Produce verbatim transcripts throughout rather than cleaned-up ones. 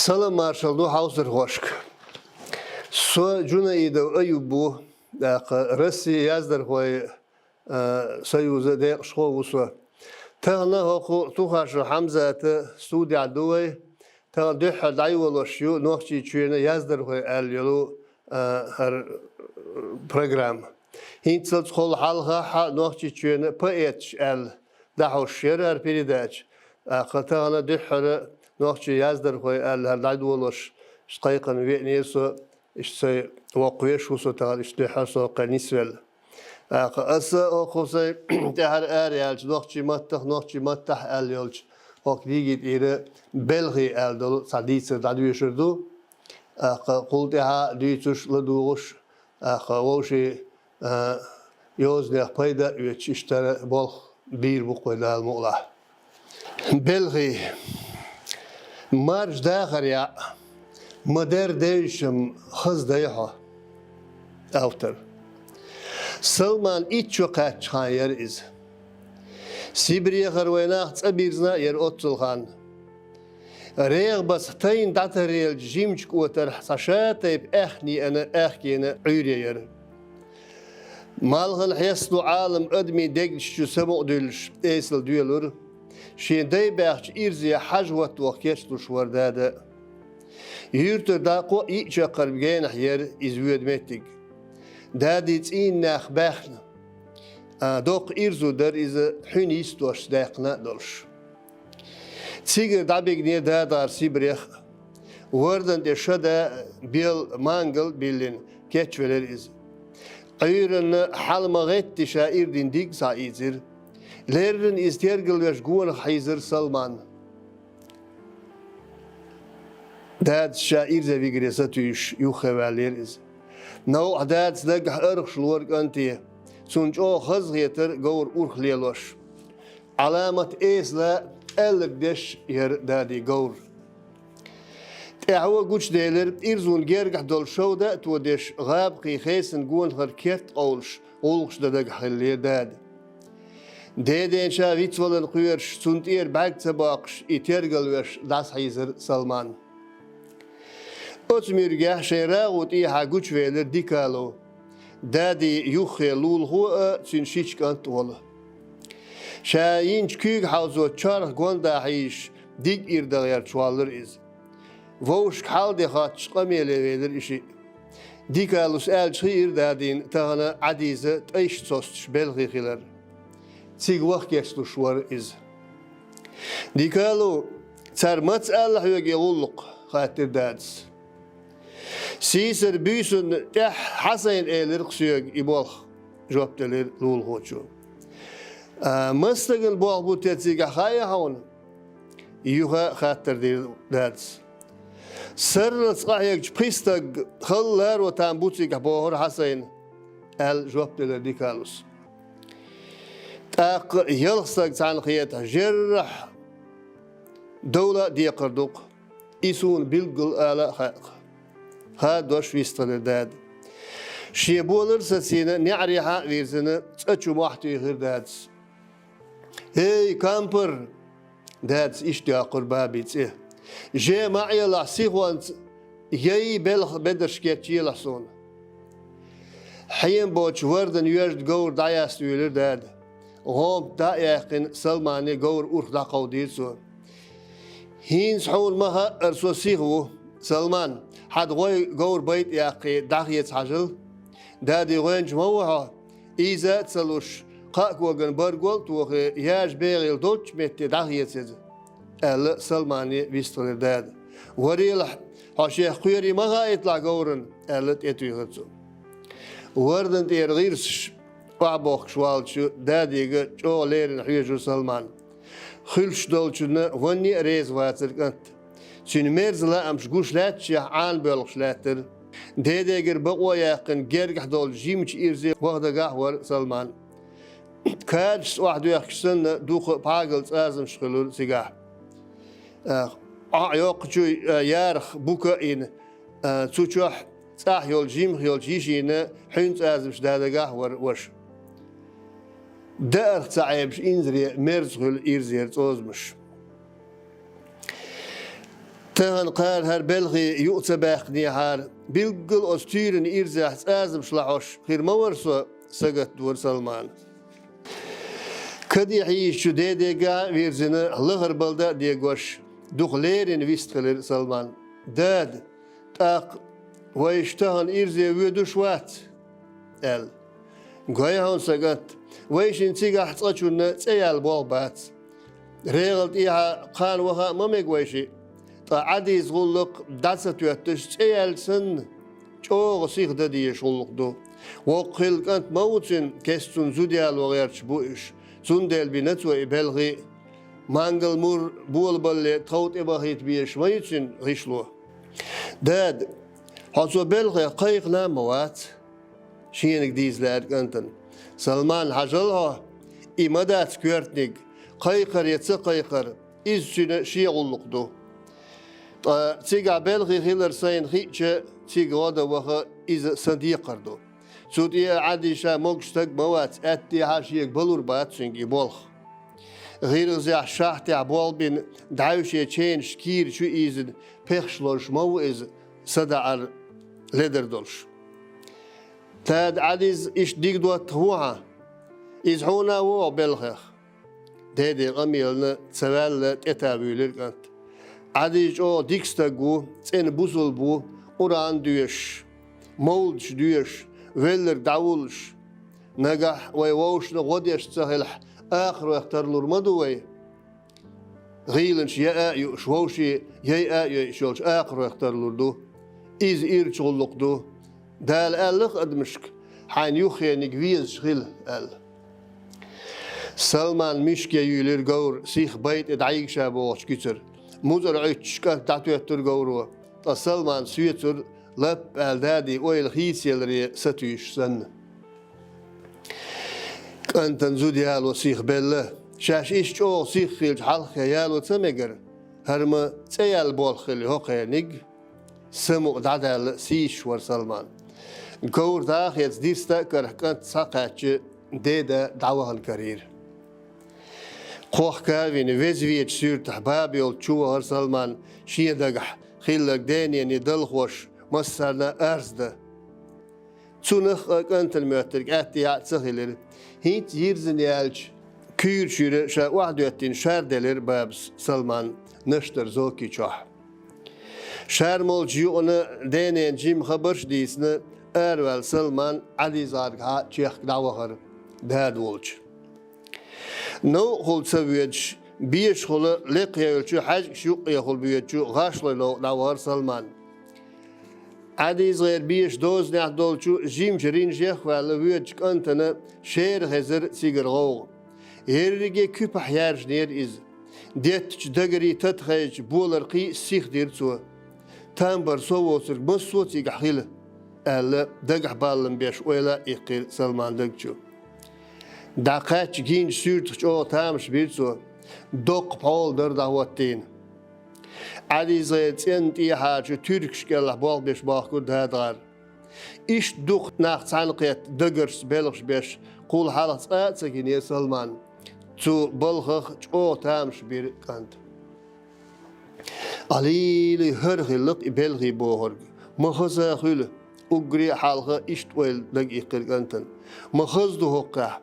Салам-маршалла ду хьовсархошка. Со Джунаидов Аюб ву, тӀаккха Россин яздархойн, а, союзан декъашхо ву со. Тахана хӀокху Тухашев Хьамзата студехь ду вай, тахана дуьххьара дӀайолош ю Нохчийчоьнан яздархой аьлла йолу, а, хӀара, программа. ХӀинццалц кхул хьалхахь Нохчийчоьнан поэташ аьлла дӀахьош яра хӀара передача. ТӀаккха тахана дуьххьара нохчийн яздархой аьлла хӀара дӀайолош, иштта кхайкхина веанера со, иштта сайн воккхавеш ву со тахана, иштта дуьххьара со кхаьчна нисвелла. ТӀаккха аса хӀокху сайн тӀаьхьара араяьллачу нохчийн маттах, нохчийн маттахь аьлла йолчу хӀокху дийги тӀера белхий аьлла долу цхьа дийцар дӀадоьшур ду. ТӀаккха кхул тӀаьхьа дуьйцуш, ладугӀуш, тӀаккха вовшийн, а, йозанех пайда а оьцуш, иштта болх бийр бу-кх вай, Дала мукъалахь. Белхий. Маржа дахар яӀ, ма-дарра девзаш-м хаза дай хьо. Автор. Салман итт шо кхаьччахьана яра иза. Сибрехара вай нах цӀа бирзина а яра оццул хан. РегӀа баса тайна дӀатареллачу жимачу кӀотарх цхьа ша-тайпа аьхне а, аьхкенан Ӏуьйре яра. Малхана хьесталу Ӏалам адамийн дегнаш чу самукъадуьллуш эсала доьлура. Шен дай баьхначу ирзе хьажа-хӀотта ваха кечлуш вара дада. Юьртара дӀа кхоъ-йиъ чаккхарма генахь яра иза воьду меттиг. Дадин цӀийнан нах баьхна. А, доккха ирзу дара иза, хьуьнан йистошца даьккхина а долуш. Цигара дӀабигнера дадагӀар Сибрех а. Вардан тӀе шада, бел, мангал а биллина, кечвелира иза. Ӏуьйранна хьала ма-гӀетте ша ирдина диг схьаийцира. Леррина иза тергалвеш гонах хьийзира Салман. Дадас ша ирзе вигаре сатуьйсуш, юххе ваьллера иза. Новкъахь дадас дагахь аргӀаш лора кӀанте. Цунна чӀогӀа хазахетара говран урх лелош. Ӏаламат эсала аьлларг деш яра дадин говр. ТӀаьхьо гучуделира, ирзун гергахь долу шовда а тодеш, гӀабакхийн хесан гонахара керт а къовлуш, гӀуллакхаш дан дагахь хиллера дада. Деден ша вицваларна кхоьруш, цунна тӀера бӀаьрг ца боккхуш, и тергалвеш дӀасахьийзира Салман. Оцу муьргехь шайн рагӀу тӀехьа гучувелира Дикалу, дадин юххе лулахо а, цуьнан шича кӀант а волу. Ша йинчу куьйга хьовзочу чорх гонда хьийзаш, диг ирдагӀерчу воллура иза. Вовшашка хьал де хоттуш, къамеле велира и шиъ. Дикалус аьлча хиира дадийна тахана Ӏадийза тӀайшца состуш белхий хилар. Цига ваха кечлуш вара иза. «Дикалу, цара маца аьлла хьоьга и гӀуллакх?» — хаьттира дадас. «Сийсара буьйсанна тӀехь Хьасайна элира-кх соьга и болх», — жоп делира лулахочо. «А, маса стагана болх бу те цигахь, хаьий хьуна?» — юха хаттар дира дадас. «Сарралц къахьегча пхи стаг, халла ларо там бу цигахь, бохура Хьасайна», — аьлла жоп делира Дикалус. «ТӀаккха ялх стаг цхьаьна хетахь, жеррахь довла а декхар ду-кх. И суна билггал ала а хаьа-кх», — хадош вистхилира дада. Шен болар сацийна, неӀарехьа а вирзина, цӀа чу мохь туьйхира дадас. «Эй, кампар!» — дадас иштта йоккхура бабин цӀе. «Же ма Ӏелахь, сихонца яй, белхан бедарш кечъелахь суна». Хьем боцчу вардан йоьжна говр дӀаяста вуьйлира дада. ГӀомта дӀа а яьккхина, Салмане говран урх дӀакховдийра цо. «ХӀинца хьуна ма хаьара со сиха ву, Салман, хьан гӀой говр байтӀа яккхий, дӀахеца хьажал. Дадин гӀоьнча ма ву хьо, ийза а ца луш, кхаа коган баргал а тохий, яжа бегӀийла долчу метте дӀахеца иза», — аьлла, Салмане вистхилира дада. «Варелахь, хьо шех кхоьрий ма хаийталахь говран», — аьлла, тӀетуьйхира цо. Вардан тӀера гӀирсаш охьабохкуш волчу дадига чӀогӀа леррина хьоьжура Салман. Хуьлуш долчунна ванне а реза вацара кӀант. Цуьнан мерза лаамаш гуш лаьтташехь, Ӏанабоьлхуш лаьттара. Дедегара бакъо а яьккхина, гергахь долчу жимачу ирзе ваха дагахь вара Салман. Кадашца охьадоьхкича санна, дукха пхьагал цӀазамаш хуьлура цигахь. Ӏо йоккхачуй, а, ярах бука а йина, а, цу чохь цӀахь йолчу жимах йолчу йишина хьуьнан цӀазамаш дан дагахь вара ваша. Даарх ца Ӏебаш инзаре мерза хуьлу ирзера цӀозамаш. Тахана кхара хӀара белхи юкъа ца баьккхинехьара, билггал оцу туьйранан ирзехь цӀазамаш лахьош хир ма вара со, сагатдора Салмана. Каде хьийзачу дедегахь а вирзина, лахара балда а дегош, дукха леррина вистхилира Салман. «Дада, тӀаккха вайша тахана ирзе воьдуш вац?» — аьлла. «Гой хьуна, сан кӀант, вайшинна цигахь цкъачунна цӀе яьлла болх бац. РегӀал тӀехьа кхана ваха а ма мега вайшиъ. Ткъа Ӏадиза гӀуллакх дӀа ца тоьттуш, цӀе яьлла санна, чӀогӀа сиха дан дезаш гӀуллакх ду. Воккха хилла кӀант ма ву цуьнан, кеста цунна зуда яло гӀерташ бу уьш. Цундела бина цо и белхи а. Мангал-мур болабалале тхов тӀебахийта безаш ма ю цуьнан гӀишло». «Дада, хьо цо белхех кхайкхина а ма вац», — шениг дийза лаьара кӀантана. «Салман, хьажал хьо, и ма дац коьртаниг, кхайкхар я ца кхайкхар, иза цуьнан шен гӀуллакх ду. Ткъа цигахь белхи хилар сайна хиъча, цига гӀо дан ваха, иза сан декхар ду. Цу тӀе а Ӏадиз ша могуш стаг ма вац, аьттехьа шега балур бац цуьнга и болх. ГӀиргӀазехь шахтехь болх бина, дӀаьвше ченаш кийра чу ийзина, пехаш лозуш ма ву иза, садаӀар ледар долуш. Дада, Ӏадиз иштта дика доттагӀа ву хьан. Иза хьуна а вогӀу белхех». Деде къамелана ца ваьлла, тӀетавуьйлира кӀант. «Ӏадиз чӀогӀа дика стаг ву, цӀена бусулба ву, Къуръан доьшуш, мовлудаш доьшуш, велларг дӀавуллуш. Нагахь вай вовшашна гӀо деш ца хилахь, акхаройх тарлур ма ду вай. ГӀийланаш яа а юуш, вовшийн яйа а йойуш йолчу акхаройх тарлур ду. Иза ирча гӀуллакх ду. Дала аьлла-кх адамашка: „Хьайна юххениг везаш хила“, – аьлла». Салман муьшке юьйлира говр, сиха бай тӀе дӀайигша бохучу куьцара. МуцӀар Ӏуьттуш, кӀант дӀатоьттура говро, ткъа Салман соьцура, лап аьлла, дадин ойла хийцаяларе сатуьйсуш санна. КӀантана зуда яло сиха белла. Шаьш иштта чӀогӀа сиха хилча, хьалххе яло ца мегара, хӀара ма цӀе яьлла болх хилла хӀокхерниг. Самукъа дӀадаьлла, сийсаш вара Салман. Говр дӀа а хецна, дирста а карахь, кӀант схьакхаьчча, деда дӀавахана карийра. Кхохка а вина, веза-веча суьртахь баба йолчу чу вахара Салман, шен дагахь хилларг денене далхош, массарна а арз дан. Цунах а, кӀантана моьттург аьттехьа а ца хилира. ХӀинца йирзина яьлча, куьйрачуьра ша охьадоьттина шар делира бабас Салман Наштар-Зоки чохь. Шар молчу юкъана денена жима хабарш а дийцина, араваьлла Салман ӀадизгӀаргахьа чехка дӀавахара, дада волчу. Новкъахула ца воьдуш, бешахула лекхъевллачу хьаьжкӀаш юккъехула боьдучу гӀашлойн новкъа дӀавахара Салман. ӀадизгӀеран беша дозанехь долчу жимачу ринжех а ваьлла воьдучу кӀантана шера хезара цигара гӀовгӀа. Ерриге а куьпахь яьржинера иза. Деттачу дагарийн тата хезча, болархий а сиха дира цо. «Там бара со воцург массо а цигахь хила», – аьлла, дагахь баллам беш ойла а иккхира Салман даг чу. ДӀакхаьчча гинчу суьртах чӀогӀа тамаш бира цо. Доккха пхьола дара дӀахӀоттийна. ӀадизгӀеран цӀенна тӀехьарчу туьркаш кӀелахь болх беш бохкура дадагӀар. Иштта дукха нах цхьаьна кхетта, дагаршца белхаш беш, кхул хьалха цкъа а ца гинера Салман. Цу балхах чӀогӀа тамаш бира кӀанта. «Алили, хӀара хилла-кх и белхий бохург, ма хаза а хуьлу», – уггаре а хьалха иштта ойла дага иккхира кӀантана. «Ма хаза ду хӀокхехь.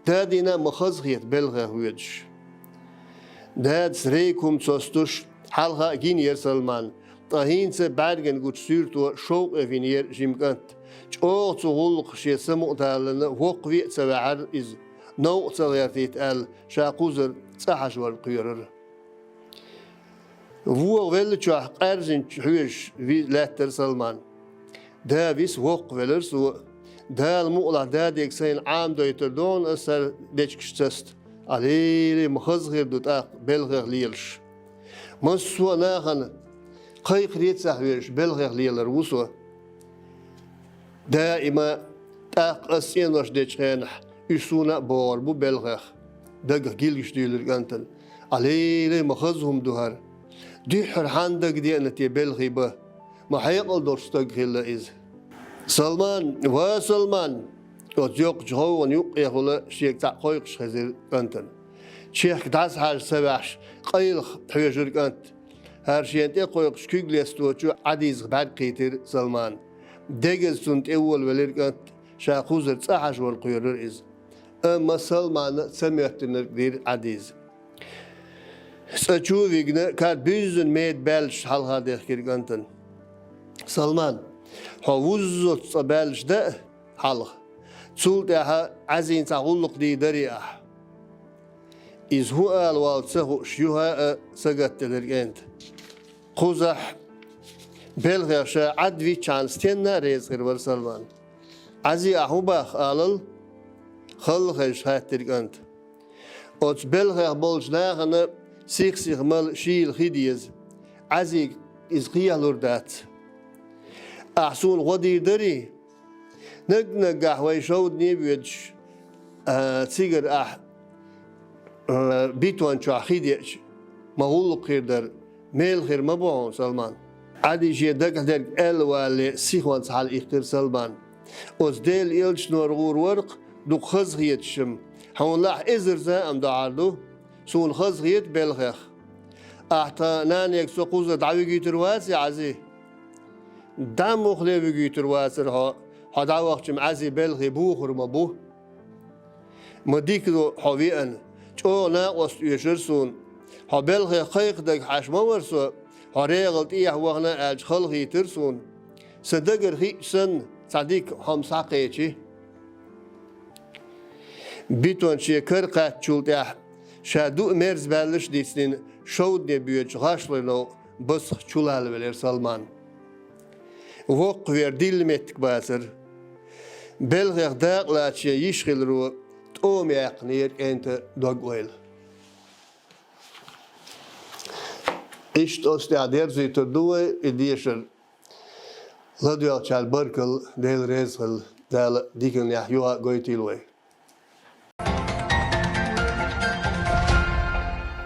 Дадийна а ма хаза хета белхех воьдуш». Дадас рейк хӀума цостуш, хьалха а гинера Салман, ткъа хӀинца бӀаьргана гучу суьрто шовкъе винера жима кӀант. ЧӀогӀа цу гӀуллакхах шен самукъадаларна воккхаве а ца ваьхьара иза, новкъа ца гӀертийта аьлла, ша кхузара цӀа хьажор кхоьрара. ВогӀа веллачохь къаьржинчу хьоьжуш ви-, лаьттара Салман. «Да виса, воккхавелара со. Дала мукъалахь, дадига сайна Ӏамадойтур ду хьуна аса хӀара дечигаш цаста. Алили, ма хаза хир ду тӀаккха белхех лелаш. Массо а нахана кхайкхаре а ца хьоьжуш, белхех лелар ву со. Даима, тӀаккха аса цӀенош дечу хенахь, уьш суна а богӀур бу белхех», – дагах гилгаш дуьйлира кӀантана. «Алили, ма хаза хӀума ду хӀара. Дуьххьара хьанна дагадеана те белхий бан? Ма хьекъал долуш стаг хилла иза». «Салман! Ва Салман!» – оцу йоккхачу гӀовгӀана юккъехула шега цхьаъ кхойкхуш хезира кӀантана. Чехка дӀасахьажа ца ваьхьаш, къайлаха хьоьжура кӀант. хӀара шена тӀекхойкхуш куьг лесточо Ӏадизах бӀаьрг кхийтира Салмана. Дегаза цунна тӀе волавелира кӀант, ша кхузара цӀа хьажа вара кхоьрура иза. Амма Салмана ца моьттинарг дира Ӏадиза. ЦӀа чу а вигна, карт буьззина меда баьллаш хьалха дехкира кӀантана. «Салман, хьо вуззуца цӀа баьллаш да а хьалха. Цул тӀаьхьа Ӏазийна цхьа гӀуллакх дийр дарий ахь?» Иза хӀун ала волла ца хууш, юха а сагатделира кӀанта. Кхузахь белхех ша Ӏад виччахьана стенна а реза хир вара Салман. «Ӏази, ахь хӀун боху алал?» — халла хезаш хаьттира кӀанта. «Оцу белхех болчу нахана сих-сиха мала шийла хи деза. Ӏазига иза кхехьалур дац. Ахь суна гӀо дийр дарий? Наг-наггахь вай шовдане а воьдуш, а, цигара ахь, а, бетон чохь хи деача, ма гӀуллакх хир дара, мела хир ма бу хьуна, Салман». Ӏади шен дагахь дерг аьлла валале, сихонца хьалаиккхира Салман. «Оцу Делан элчано гӀур вара-кх дукха хазахеташ-м, хьуна лахь эзар заа-м дохьур ду, суна хазахета белхех. Ахь тхан нанега со кхузара дӀавигийтур ваций, Ӏази?» «ДӀа муххале вигийтур вацара хьо, хьо дӀавахча-м Ӏази белхе бухур ма бу. Ма дика ду хьо веана, чӀогӀа накъост оьшура суна. Хьо белхех кхайкха дагахь Ӏаш ма вара со, хьо регӀал тӀехьа вахана аьлча халахийтира суна. Сан дагара хиъча санна, цхьа дика хӀума схьакхечи». Бетон шен кара кхаьчначул тӀаьхьа, ша дуъ мерза баьллаш а дицдина, шовдане боьдучу гӀашлойн новкъа басах чулалавелира Салман. Воккхавер дилла меттиг бацара. Белхех дакъа лаца шен йиш хиларо тӀома яьккхинера кӀентан дог-ойла. Иштта оцу тӀехь дерзуьйтур ду вай и дешар. ЛадоьгӀучарна баркалла, Дела реза хуьлда, Дала диканехь юха а гойтийла вай.